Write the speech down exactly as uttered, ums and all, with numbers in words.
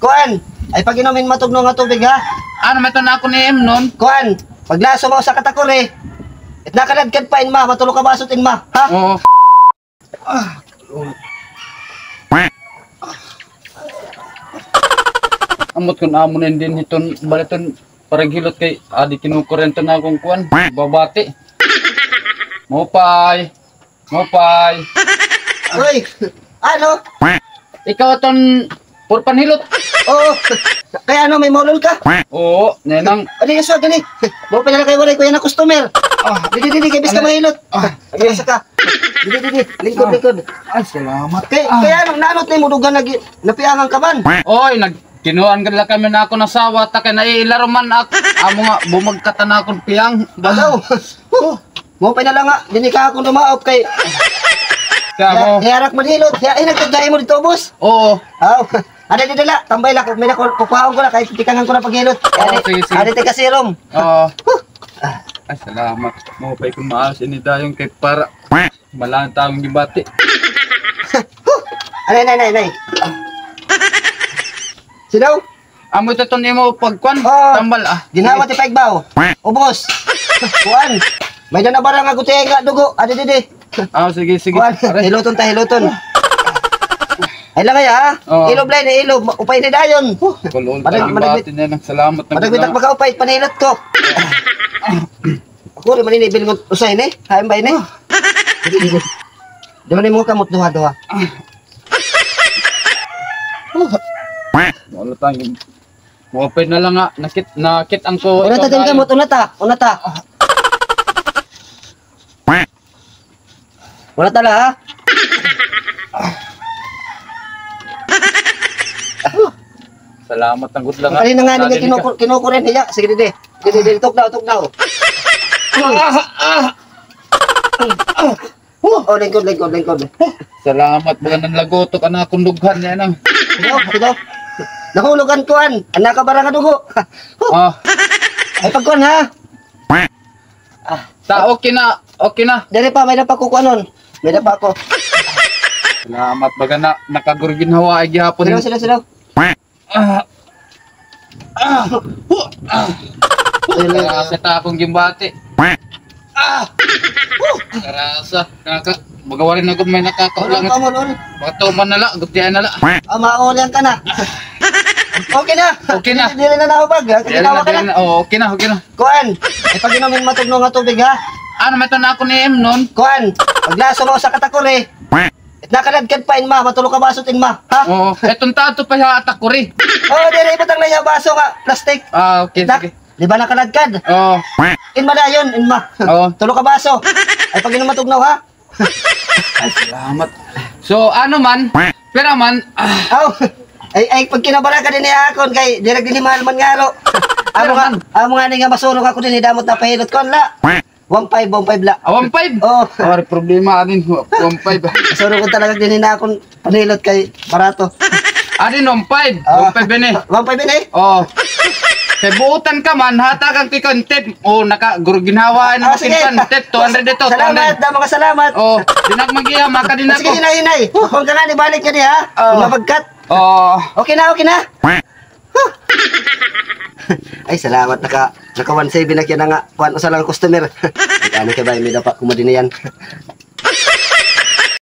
Kuan, ay pag-inom hin matugnaw nga tubig, ha? Ano man ito na ako ni Imnon? Kuan, paglaso mo sa katakuri. It nakaladkad pa, inma, matulo ka baso it inma, ha? Oo. Ah, Lord. Ambot kun amo na din hiton, baliton, para hilot kay adi kinukurento na akong kuan, babati. Maupay. Maupay. Uy, ano? Ikaw aton for panhilot. Oo. Kaya ano, may maulol ka? Oo, nenang. Adi, iswa, gali. Maupay na la kay waray ko yana customer. Ah. Didi, didi, kay bis ka mahilot. Ah. Adi, asa ka? Didi, didi, lingkod, lingkod. Ay, salamat. Kay, kaya ano, naanot na mo dugan lagi, napiangan ka man. Oy, nagkinuan ka la kami na akon asawa, ta kay naiilaro man ak-, amo nga, bumagkatan na akon piang. Balaw. Huh. Maupay na la nga, dinhi ka akon dumaop kay. Kamo. Hiya, hiya ra ak manhilot. Hiya, hinagtod na imo didto, boss. Oo. Aw. Adi, didi la, tambay la ko, may na ko, kukuhaon ko la, kay tikangan ko na paghilot. Oo, sige, sige. Adi, tika serum. Oo. Huh. Ay, salamat. Maupay kun maalas ini dayon kay para malangan taon gibati. Huh. Anay, nay, nay, nay. Sino? Amo ito ton imo pagkuan, oo, tambal, ah. Ginhawa ti paigbaw. Ubos. Kuan. May-ada na barang ako tiya nga dugo. Adi, didi. Ah, sige, sige. Kuan. Aray. Hiloton ta, hiloton. Ay lang kaya, ha? Oo. Ilob la ini, ilob. Upay ini dayon. Kulon, madagbitak makaupay, panhilot ko. Ako, di man ini bilngon usa ini. Hain ba ini? Di man ini mga kamot, duha, duha. Wala tang Maupay na la nga, nakit-, nakit-an ko. Una ta, ikaw, din kamot, una ta, una ta. Una ta la, ha? Salamat na gud la nga. Kanina nga, naging kinukur-, kinukuren hiya. Sige, didi. Didi, didi, tukdaw, tukdaw. Ah, ah. Oh, lingkod, lingkod, lingkod. Salamat, baga nanlagotok an akon dughan niya, nang. Sigaw, sigaw. Nahulog an kuan, an nakabara nga dugo. Ah. Ay, pagkuan, ha? Ah. Ta, okay na, okay na. Diri pa, may-ada pa ko kuanon. May-ada pa ako. Salamat, baga na, nakagurginhawa, ay gihapon. Sigaw, sigaw, sigaw. Ah. Ah. Huh. Ah. Karasa ta akon gimbati. Ah. Huh. Karasa. Kaka, baga waray na gud may nakakaulang. Wala pa mo, Lord. Bato man na la, gutian na la. Ah, maulian ka na. Okay na. Okay na. Dili na nahubag, ha? Dili na, dili na. Oh, okay na, okay na. Kuan, ay pag-inom hin matugnaw nga tubig, ha? Ano man ito na ako ni Imnon? Kuan, paglaso mo sa katakuri. It nakaladkad pa, inma, matulo ka baso it inma, ha? Oo, iton tato pa ha takuri. Oo, diri, ibutang na iya baso nga plastic. Ah, okay, sige. Di ba nakaladkad? Oo. Inma dayon, inma. Oo. Tulo ka baso. Ay, pag-inom matugnaw, ha? Ay, salamat. So, ano man, pira man, ah. Aw, ay, ay, pag kinabara ka dinhi akon, kay diri dinhi mahal man ngaro. Amo nga, amo nga ni nga masurok ako dinhi, damo it napahilot ko, la. One five, one five la. Ah, one five? Oo. Ah, waray problema, adin, one five. Suro ko talaga dinhi na akon panhilot kay barato. Adin, one five. Ah. One five ini. One five ini? Oo. Kay buotan ka man, hatagan ko ikaw hin tip. O, naka, gurginhawa, ah, sige. Tip, two hundred ito, two hundred. Salamat, damo nga salamat. O, di na mag-iya, makadi na ako. Sige, hinay, hinay. Kung ka nga, nibalik ka niya, ha? Oo. Mabagkat. Oo. Okay na, okay na. Ay, salamat, naka, naka one seven na kaya na nga, kuan, usa lang customer. Ano kaya ba, may dapat kumadi na yan.